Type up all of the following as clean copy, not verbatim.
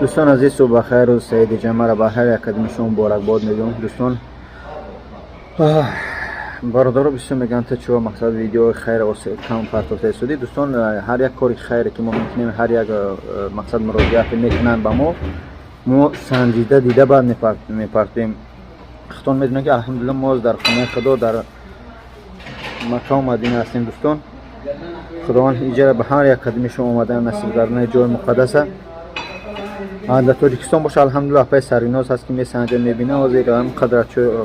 Дӯстон азиз, субҳ бахайр, рӯзи саиди ҷамъаро ба ҳар як қадами шумо муборакбод мегӯям. Дӯстон, бародаро бисёр мегӯянд, ту чиро, мақсад, видеои хайр кам партофта истодӣ. Дӯстон, ҳар як кори хайре ки мо мекунем, ҳар як, мақсад, муроҷиате мекунанд ба мо, мо санҷида дида баъд мепартоем. Худтон медонед, ки алҳамдулилла мо дар хонаи Худо, дар Маккаву Мадина ҳастем. Дӯстон, Худованд иҷара ба ҳар як қадами шумо омадан насиб гардонаи ҷои муқаддаса. Дар Тоҷикистон боша, алҳамдулилла, апаи Сарвиноз ҳаст, ки месанҷа, мебина. Ҳозир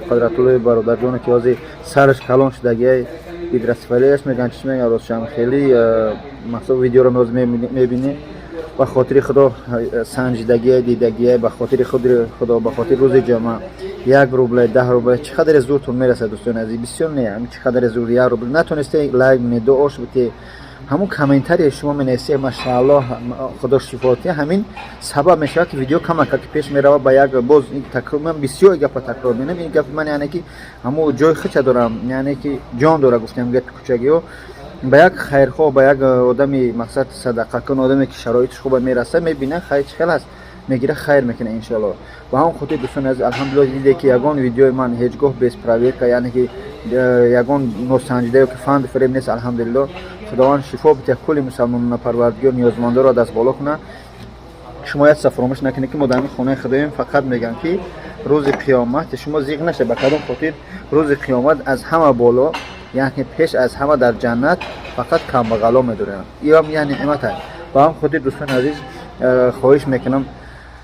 Қудратуллои бародарҷоне, ки ҳозир сараш калон шудагиай, гидросефалияш мегӯянд, чӣ мегӯянд, ростшам хеле, мақсад, видеоро ҳозир мебинӣ. Ба хотири Худо санҷидагия, дидагия, ба хотири худи Худо, ба хотири рӯзи ҷамъа 1 рубле, 10 рубле, чӣ қадаре зуртон мерасад, дӯстони азиз, бисёр не, чӣ қадаре зур, 1 рубл натонисте, лайк мене, дуош бите, ҳамун комментарие шумо менависед, машааллоҳ, Худо шифотия, ҳамин сабаб мешавад, ки видео камака ки пеш меравад. Ба як боз такрор, ман бисёр гапа такрор менам. Ин гапи ман, яъне ки ҳамун ҷои хича дорам, яъне ки ҷон дора, гуфтем, гапи кучагиҳо. Ба як хайрхоҳ, ба як одами, мақсад, садақакун, одаме ки шароитиш хуба мераса, мебина, хайр чӣ хел аст, мегира, хайр мекунад, иншоалло. Ба ҳамон хотир, дӯстони азиз, алҳамдулилла, диде ки ягон видеои ман ҳеҷ гоҳ без проверка, яъне ки ягон носанҷида ё ки фанду фиреб нест. Алҳамдулилло, Худованд шифо битиҳад кулли мусалмонона, Парвардигор ниёзмандоро даст боло кунад. Шумо як чиза фаромӯш накунед, ки мо дар ин хонаи Худоем. Фақат мегӯям, ки рӯзи қиёмат шумо зиқ нашед. Ба кадом хотир? Рӯзи қиёмат аз ҳама боло, яъне пеш аз ҳама дар ҷаннат фақат камбағало медоранд. Иам як неъмат аст. Ба ҳам хотир, дӯстони азиз, хоҳиш мекунам,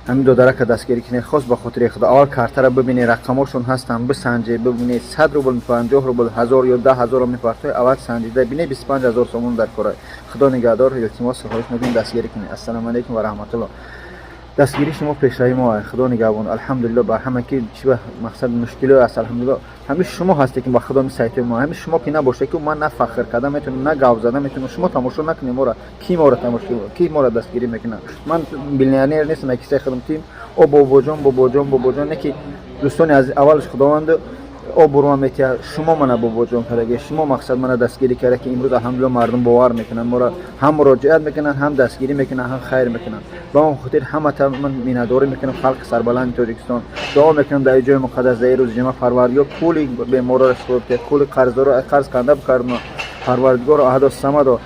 ҳамин додарака дастгирӣ кунед, хос ба хотири Худо. Аввал картара бибинед, рақамошон ҳастанд, бисанҷед, бибинед. 100 рубл, 50 рубл, 1000 ё 10 000-ро мепартоед, аввал санҷида бинед, 25 000 сомон дар кора. Худо нигаҳдор. Илтимос, хоҳиш мекунем, дастгирӣ кунед. Ассалому алайкум ва раҳматулло. Дастгирии шумо пешравии мо. Худо нигаҳбон. Алҳамдулилло, ба ҳама ки чӣ ба мақсад мушкилиҳо аст, алҳамдулилло, ҳамин шумо ҳасте, ки ба Худо сайтои мо. Ҳамин шумо ки набошед, ки ман на фахр карда метавонам, на гап зада метавонам. Шумо тамошо накунед моро, ки моро тамошо, ки моро дастгирӣ мекунад? Ман миллионер нестам, кисаи худам тим. О бобоҷон, бобоҷон, бобоҷон, не ки, дӯстони азиз, аввалаш Худованд обрӯ метиҳад. Шумо мана бобоҷон кардаги, шумо, мақсад, мана дастгирӣ карда, ки имрӯз алҳамдулилла мардум бовар мекунанд моро, ҳам муроҷиат мекунанд, ҳам дастгирӣ мекунанд, ҳам хайр мекунанд. Ба он хотир ҳамата ман миннатдорӣ мекунам. Халқи сарбаланди Тоҷикистон, дуо мекунам дар ҷои муқаддас, дар рӯзи ҷумъа, Парвардигор кулли беморро шифо бидиҳад, кулли қарздоро қарз канда бикардона. Парвардигоро, аҳадо, самадо,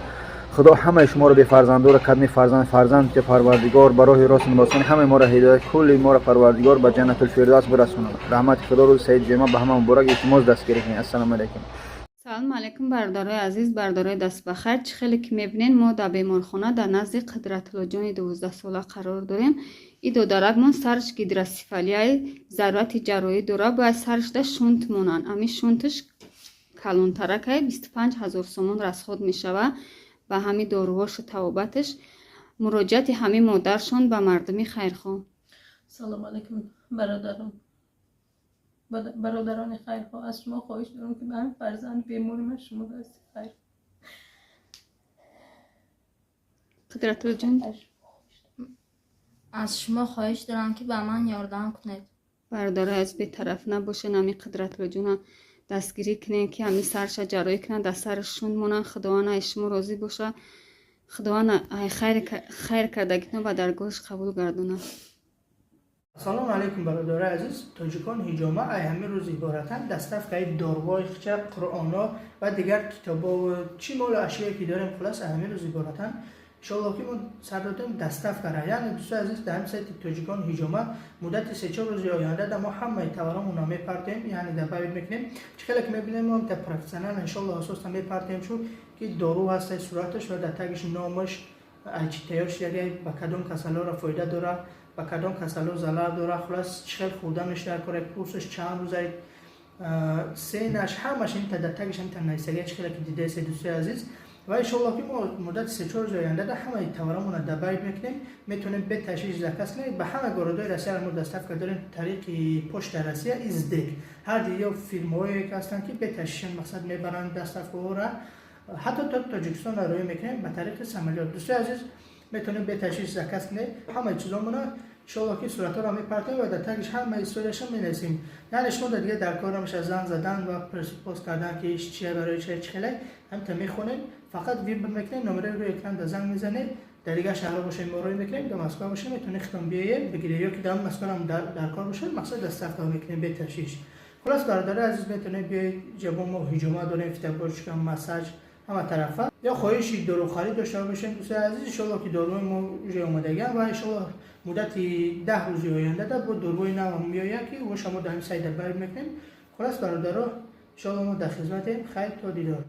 Худо ҳамаи шуморо бефарзандоро кадми фарзанд фарзанд ки Парвардигор ба роҳи рост муросони ҳамаи моро ҳидоят, кулли моро Парвардигор ба Ҷаннатулфирдавс бирасонад. Раҳмати Худо. Рӯзи саиди ҷумъа ба ҳама муборак. Илтимос, дастгирӣ кунед. Ассалому алайкум. Салому алайкум, бародарои азиз, бародарои дастбахайр. Чӣ хеле ки мебинед, мо дар беморхона дар назди Қудратуллоҷони 12-сола қарор дорем. И додаракмон сараш гидросефалияи, зарурати ҷарроҳӣ дорад, бояд сарашда шунт монанд. Ҳамин шунташ калонтаракай, 25 000 сомон расход мешавад ба ҳамин доруҳошу табобаташ. Муроҷиати ҳамин модаршон ба мардуми хайрхоҳ. Салому алайкум, бародарон, бародарони хайрхоҳ. Аз шумо хоҳиш дорам, ки ба ҳамин фарзанд бемори ман шумо дасти хайр. Қудратуллоҷон. Аз шумо хоҳиш дорам, ки ба ман ёрдам кунед. Бародарои аз бетараф набошед, ҳамин Қудратуллоҷона дастгирӣ кунед, ки ҳамин сарша ҷарроҳӣ кунанд, дар сараш шунт монанд. Худованд ай шумо розӣ боша. Худованд ай хайр кардагитон ба даргоҳаш қабул гардонад. Ассалому алайкум, бародарои азиз. Тоҷикон ҳиҷома ай ҳамин рӯз иборатанд доставкаи доруҳои хича, қуръоно ва дигар китобо, чӣ молу ашёе ки дорем, хулас, ай ҳамин рӯз иборатанд, иншоалло, ки мо сар додем доставкара. Яъне, дӯстои азиз, дар ҳамин сайти Тоҷикон ҳиҷома муддати 3-4 рӯзи оянда да мо ҳамаи товаромонро мепартем, яъне добавить мекунем. Чӣ хеле ки мебинем, мо та профессионал, иншоалло, асоста мепартем, шу ки дору ҳастай, сураташ ва дар тагиш номаш, ай чӣ тайёр шудагай, ба кадом касалҳоро фоида дора, ба кадом касалҳо залал дора, хулас, чӣ хел хӯрда мешавад, кора курсаш чанд рӯзай, сенаш, ҳамаш инта дар тагиш ҳамта нависагия, чӣ хеле ки дидаесе, дӯстои азиз. Ва иншоалло, ки мо муддати 3-4 рӯзи оянда ҳамаи товаромонро добавить мекунем. Метавонем бе ташвиш заказ кунем. Ба ҳама городои Россияро мо доставка дорем, тариқи Почта Россия и СДЭК. Ҳар ё фирмаҳое ки ҳастанд, ки бе ташвишан, мақсад, мебаранд доставкаҳоро, ҳатто то Тоҷикистонро роҳӣ мекунем ба тариқи самолёт. Дӯстои азиз, метавонем бе ташвиш заказ кунем ҳамаи чизомонро. Иншоалло, ки суратҳоро мепартем ва дар тагиш ҳамаи историяшо менависем. Яъне шумо дар дига дар кор намеша занг задан ва пост кардан, ки иш чия, барои чия, чӣ хеле. Ҳамта мехонед, фақат выбор мекунед, номераи рӯи экран да занг мезанед. Дар дигар шаҳрҳо бошем, мо рой мекунем. Дар Москва бошем, метавонед худтон биёед, бигиред, ё ки дар Москва ҳам дар кор бошед, мақсад, доставка мекунем беташвиш. Хулас, бародари азиз, метавонед биёед ҷабо. Мо ҳиҷома дорем, фитобочка, массаж, ҳама тарафа. Ё хоҳиши дорухарид дошта бошем, дӯстои азиз, иншоалло, ки доруҳои мо уже омодагиам ва иншоалло, муддати 10 рӯзи оянда да бо доруҳои навам меояд, ки шумо дар ҳамин сайт байр мекунем. Хулас, бародаро, иншоалло, мо дар хизматем. Хайр, то дидор.